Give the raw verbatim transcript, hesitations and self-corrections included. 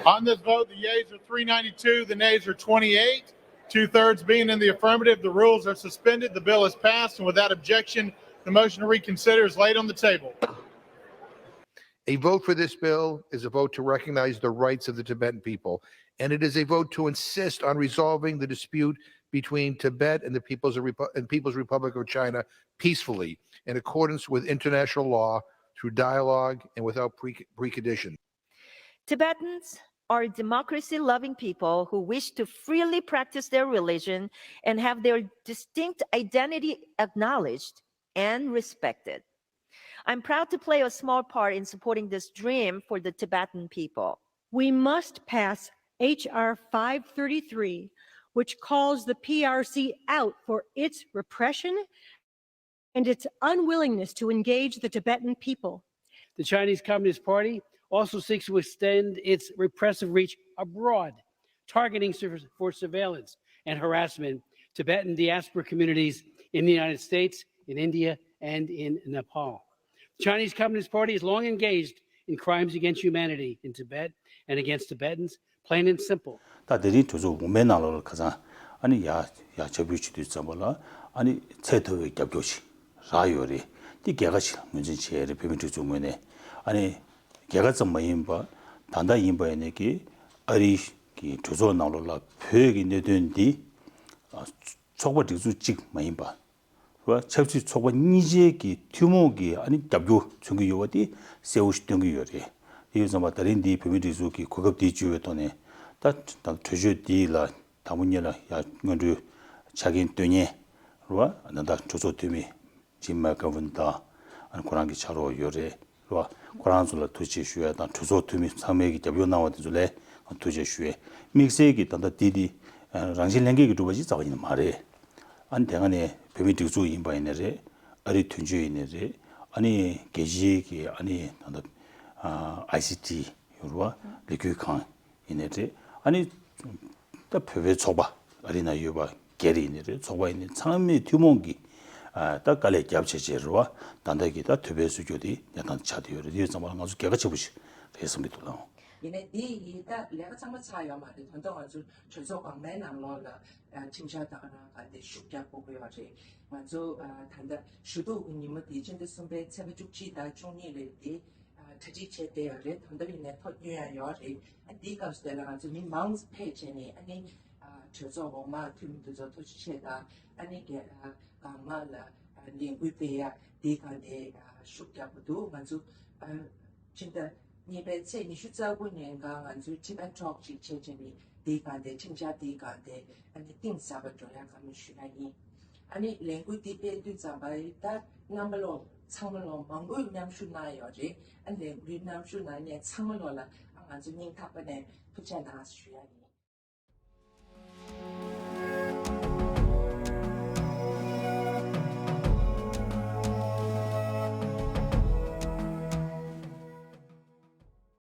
On this vote, the yeas are three ninety-two, the nays are twenty-eight. Two thirds being in the affirmative, the rules are suspended. The bill is passed, and without objection, the motion to reconsider is laid on the table. A vote for this bill is a vote to recognize the rights of the Tibetan people, and it is a vote to insist on resolving the dispute between Tibet and the People's, Repu- and People's Republic of China peacefully, in accordance with international law, through dialogue and without pre- precondition. Tibetans are democracy loving people who wish to freely practice their religion and have their distinct identity acknowledged and respected. I'm proud to play a small part in supporting this dream for the Tibetan people. We must pass H R five thirty-three, which calls the P R C out for its repression and its unwillingness to engage the Tibetan people. The Chinese Communist Party also seeks to extend its repressive reach abroad, targeting sur- for surveillance and harassment Tibetan diaspora communities in the United States, in India, and in Nepal. The Chinese Communist Party is long engaged in crimes against humanity in Tibet and against Tibetans, plain and simple. ད་དེ་རིང་གྲོས་ཚོགས་འོག་མའི་ནང་ལོགས་ལ་ཁ་སང་ཨ་ནི་ཡ་ཡ་ཕྱག་ཕུལ་བྱེད་དུས་ཙམ་པ་ལ་ཨ་ནི་ཚད་མཐོ་བའི་རྒྱབ་སྐྱོར་ཞིག་རག་ཡོད་རེད། འདི་རྒྱལ་ཁ་ཞིག་ངོས་འཛིན་བྱས་རེད། བོད་མི་སྒྲིག་འཛུགས་ངོས་ནས་ཨ་ནི་རྒྱལ་ཁ་ཙམ་མ་ཡིན་པ་ད་ལྟ་ཡིན་པ་ཡིན་ནའི་གི་ཨ་རིའི་གི་གྲོས་ཚོགས་ནང་ལོགས་ལ་བོད་ཀྱི་གནད་དོན་འདི་ཚོགས་པ་སྒྲིག་འཛུགས་གཅིག་མ་ཡིན་པ། རེད་བ། ཆབ་སྲིད་ཚོགས་པ་གཉིས་ཆའི་གི་ཐུན་མོང་གི་ཨ་ནི་རྒྱབ་སྐྱོར་མཚོན་གྱི་ཡོད་པ་དེ་གསལ་བོ་ཞིག་སྟོན་གྱི་ཡོད་རེད། དེ་ཡོད་ཙམ་པ་ད་རིང་འདིའི་བོད་མིའི་སྒྲིག་འཛུགས་ཀྱི་གོ་སྐབས་འདི་བརྒྱུད་པའི་ཐོག་ནས་ད་ད་གྲོས་ཆོད་འདི་ལ་དང་པོ་ཉིད་ལ་ཡ་སྔོན་འགྲོའི་ཆ་རྐྱེན་སྟོན་མཁན་རེད་བ། ད་ལྟ་གྲོས་ཚོགས་འཐུས་མི་ཇིམ་མེག་གྷ་ཝིན་དང་ཨ་ནི་ཁོ་རང་གི་ཕྱག་རོགས་ཡོད་རེད། རེད་བ། ཁོ་རང་ཚོ་ལ་ཐུགས་རྗེ་ཆེ་ཞུ་ཡ་དང་གྲོས་ཚོགས་འཐུས་མི་ཚང་མས་ཀྱི་རྒྱབ་སྐྱོར་གནང་བ་དེ་ཚོ་ལ་ཐུགས་རྗེ་ཆེ་ཞུ་ཡ། དམིགས་བསལ་གྱི་ད་ལྟ་འདི་འདི་རང་བཞིན་ལྷན་སྐྱེས་ཀྱི་གྲུབ་པ་ཞིག་རྩ་བ་ཉིད་ནས་མ་རེད། ཨ་ནི་དེ་སྔ་ནས་བོད་མིའི་སྒྲིག་འཛུགས་ཡིན་པ་ཡིན་ནའི་རེད། ཨ་རིའི་དོན་གཅོད་ཡིན་ནའི་རེད། ཨ་ནི་རྒྱལ་སྤྱིའི་གི་ཨ་ནི་ད་ལྟ་ཨ་ཨའི་སི་ཊི་ཡོད་རེད་བ། ལས་འགུལ་ཁང་ཡིན་ནའི་རེད། ཨ་ནི་ད་བོད་པའི་ཚོགས་པ་ཨ་རི་ན་ཡོད་པ་སྒེར་ཡིན་ནའི་རེད། ཚོགས་པ་ཡིན་ནའི་ཚང་མས་ཐུན་མོང་གི་ཨ་ད་དཀའ་ལས་རྒྱབ་བྱས་བྱས་རེད་བ། ད་ལྟ་གི་ད་བོད་པའི་སྲིད་སྐྱོང་དེ་གནས་སྟངས་ཆགས་བསྡད་ཡོད་རེད། དེ་ཡོད་ཙམ་པ་ལ་ང་ཚོ་རྒྱལ་ཁ་ཆེ་པོ་ཞིག་རེད་བསམ་གྱི་འདུག་ལགས། ཡིན་ནའི་འདི་ཡིས་ད་ལས་ཀ་ཚང་མ་ཚར་ཡོད་མ་རེད། ད་ལྟ་ང་ཚོ་གྲོས་ཚོགས་འོག་མའི་ནང་ལོགས་ལ་ཁྲིམས་འཆར་དང་རང་ག་དེ་ཤུགས་རྒྱག་དགོས་ཀྱི་ཡོད་རེད། ང་ཚོ་ད་ལྟ་ཞུ་གཏུག་གི་ཉིན་མོ་དེ་ཕྱི་ཟླ་གསུམ་པའི་ཚེས་པ་བཅུ་གཅིག་དང་བཅུ་གཉིས་ལ་དེ་གྲ་སྒྲིག་བྱས་བསྡད་ཡོད་རེད། ད་ལྟ་ཡིན་ནའི་ཐོ་བསྐྱོན་ཡ་ཡོད་རེད། ཨ་འདིའི་སྐབས་སུ་དེ་ལ་ང་ཚོ་མི་མང་ཙམ་ཕེབས་བྱས་ནས་ཨ་ནི་གྲོས་ཚོགས་འོག་མ་འཐུས་མི་འདི་ཚོ་ཐུགས་རྗེ་ཆེ་དང་ཨ་ནི་རྒྱ་གང་མང་ལ་ལས་འགུལ་སྤེལ་ཡ་འདིའི་སྒང་དེ་ཤུགས་རྒྱག་གི་འདུག་ང་ཚོ་ཕྱི་ཟླ་གཉིས་པའི་ཚེས་ཉི་ཤུ་རྩ་དགུ་ཉིན་གང་ང་ཚོའི་ཁྲི་པ་ཐོག་ཅིག་བྱས་བྱས་ནས་འདིའི་སྒང་དེ་ཁྲིམས་འཆར་འདིའི་སྒང་དེ་ཨ་ནི་གཏིང་ཟབ་པ་འགྲོ་ཡ་གང་མང་ཞུ་ཡ་ཡིན། ཨ་ནི་ལས་འགུལ་འདི་སྤེལ་དུས་ཙམ་པ་ད་རྣམ་པ་ལོ་ཚང་མ་ལོ་མང་པོས་མཉམ་ཞུགས་གནང་ཡོད་རེད། ཨ་ལས་འགུལ་མཉམ་ཞུགས་གནང་མཁན་ཚང་མ་ལོ་ལ་ཨ་ང་ཚོ་སྙིང་ཐག་པ་ནས་ཐུགས་རྗེ་གནང་ཞུ་ཡ་ཡིན།